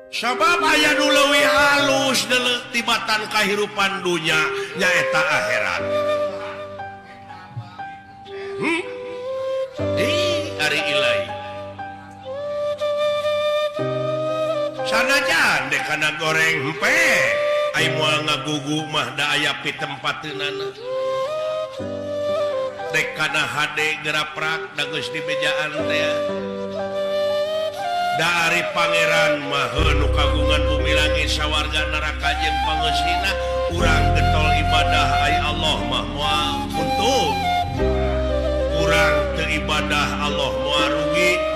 Sabab aya nu leuwih halus deuleu tibatan kahirupan dunya, nyaeta akhirat. Ih, ari Ilai. Sanajan dek kana goreng hempe, ai moal ngagugu mah da aya pitempateunana. Dek kana hade geraprak da geus dibejaan teh. Da ari Pangeran mah nu kagungan bumi langit sawarga neraka jeung pangeusina, urang getol ibadah ai Allah mah moal untung. Urang teu ibadah Allah moal rugi.